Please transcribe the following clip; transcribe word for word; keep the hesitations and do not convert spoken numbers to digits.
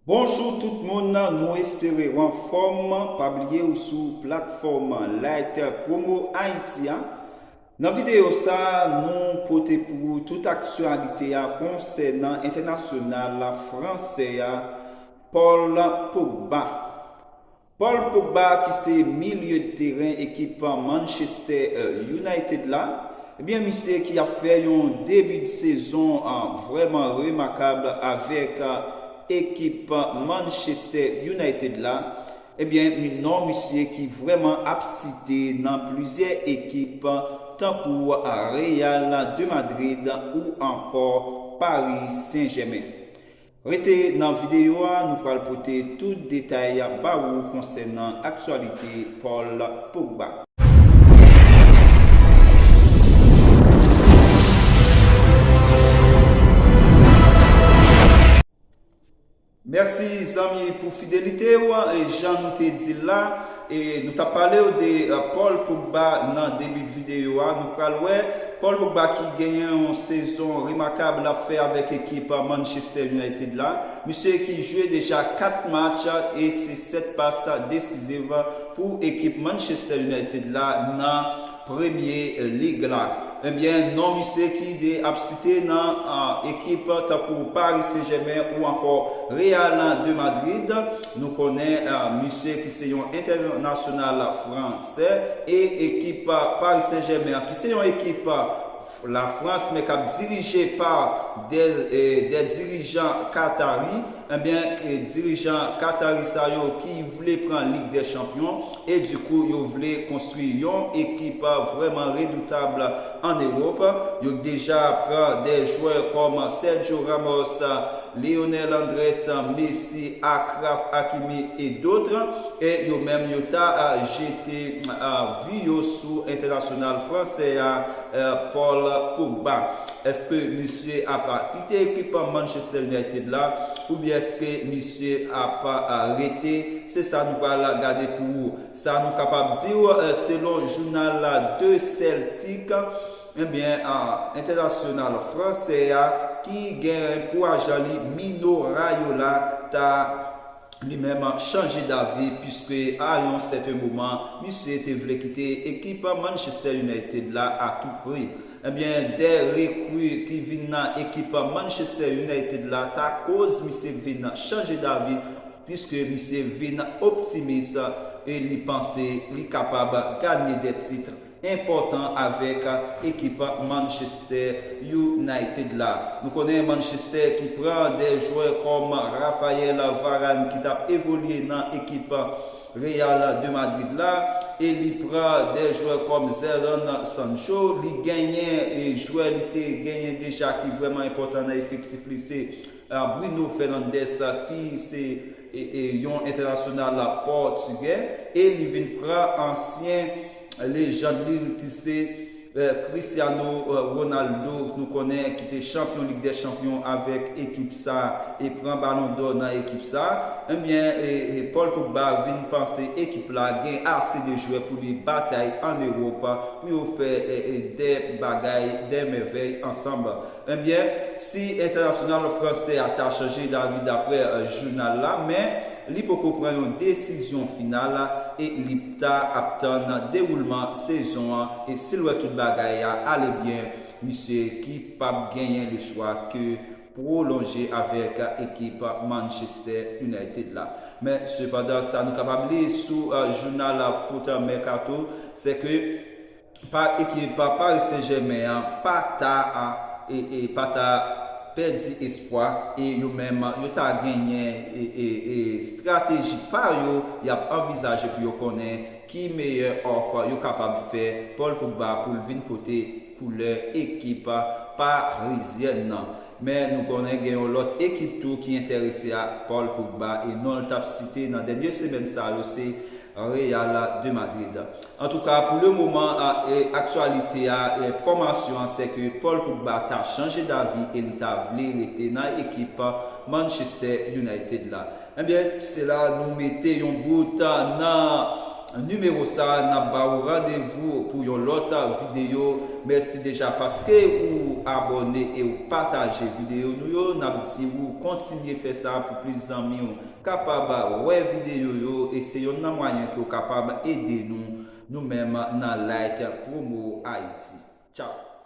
Bonjou tout moun, nou espere w anfòm. Pa bliye ou sou platfòm Light Promo Haiti a. Nan videyo sa, nou pote pou ou tout aktyalite a konsènan entènasyonal fransè a, Paul Pogba. Paul Pogba, ki se milye de teren ekip Manchester United la, ebyen, misye ki ap fè yon debi de sezon vrèman remakab avèk ekip Manchester United la, ebyen, non misye ki vrèman ap site nan plizyè ekip tankou Real de Madrid ou ankò Paris Saint-Germain. Rete nan videyo a, nou pral pote tout detay ba ou konsènan aktyalite Paul Pogba. Mèsi zanmi pou fidelite w, e jan nou te di l la, e nou t ap pale w de Paul Pogba nan debi de videyo a, nou pral wè Paul Pogba ki genyen yon sezon remakab l ap fè avèk ekip Manchester United la. Misye ki jwe deja kat match e se sèt pas desiziv pou ekip Manchester United la nan Premye Lig la. Ebyen, non misye ki de ap site nan ekip tankou Paris Saint-Germain ou ankò Real de Madrid. Nou konnen misye ki se yon entènasyonal fransè e ekip Paris Saint-Germain ki se yon ekip Lafrans men k ap dirije pa de, de dirijan Katari. Ebyen, dirijan Katari sa yo ki vle pran Lig dè Chanpyon e dikou yo vle konstwi yon ekip vrèman redoutab an Ewòp. Yo deja pran de jwè kòm Sergio Ramos, Lionel Andrés, Messi, Achraf Hakimi e dòt. E yo menm yo ta jete vi yo sou entènasyonal fransè a, Paul Pogba. Èske misye ap kite ekip Manchester United la oubyen èske misye ap rete? Se sa nou pral gade pou ou. Sa nou kapab di w, selon jounal la The Celtic, ebyen, entènasyonal fransè a ki gen pou ajan li Mino Raiola ta li menm chanje davi, piske a yon sèten moman, misye te vle kite ekip Manchester United la a tou pri. Ebyen, de rekri ki vin nan ekip Manchester United la ta koz misye vin chanje davi, piske misye vin optimis e li panse li kapab ganye de tit enpòtan avèk ekip Manchester United la. Nou konnen Manchester ki pran de jwè kòm Rafael Varane ki t ap evolye nan ekip Real de Madrid la, e li pran de jwè kòm Jadon Sancho, li genyen e jwè li te genyen deja ki vrèman enpòtan nan efektif li se Bruno Fernandes ki se e, e, yon entènasyonal pòtigè, e li vin pran ansyen lejann li ki se Cristiano Ronaldo, nou konnen ki te chanpyon Lig dè Chanpyon avèk ekip sa e pran Balon dò nan ekip sa. Ebyen, e, e, Paul Pogba vin panse ekip la gen ase de jwè pou li batay an Ewòp pou yo fè e, e, de bagay, de mèvèy ansanm. Ebyen, si entènasyonal fransè a ta chanje davi daprè jounal la, men li poko pran yon desizyon final e li ta ap tann dewoulman sezon an e si l wè tout bagay a ale byen, misye ki p ap genyen lechwa ke pwolonje avèk ekip Manchester United la. Men sepandan, sa nou kapab li sou jounal Foot Mercato, se ke pa ekip Paris Saint-Germain an pa ta e, e pa ta pèdi espwa e yo menm yo ta genyen e, e, e strateji pa yo y ap anvizaje pou yo konnen ki meyè òf yo kapab fè Paul Pogba pou l vin pote koulè ekip parizyèn nan. Men nou konnen gen yon lòt ekip tou ki enterese a Paul Pogba e non l t ap site nan dènye semèn sa yo se Real de Madrid. Antouka, pou le moman, aktyalite a, enfòmasyon an se ke Paul Pogba ta chanje davi e li ta vle rete nan ekip Manchester United la. Ebyen, se la nou mete yon bout nan nimewo sa, n ap ba ou randevou pou yon lòt videyo. Mèsi deja paske ou abòne e ou pataje videyo nou yo. N ap di ou kontinye fè sa pou plis zanmi w kapab wè videyo yo, e se yonn nan mwayen ke w kapab ede nou, nou menm nan Like Promo Haïti. Tchao.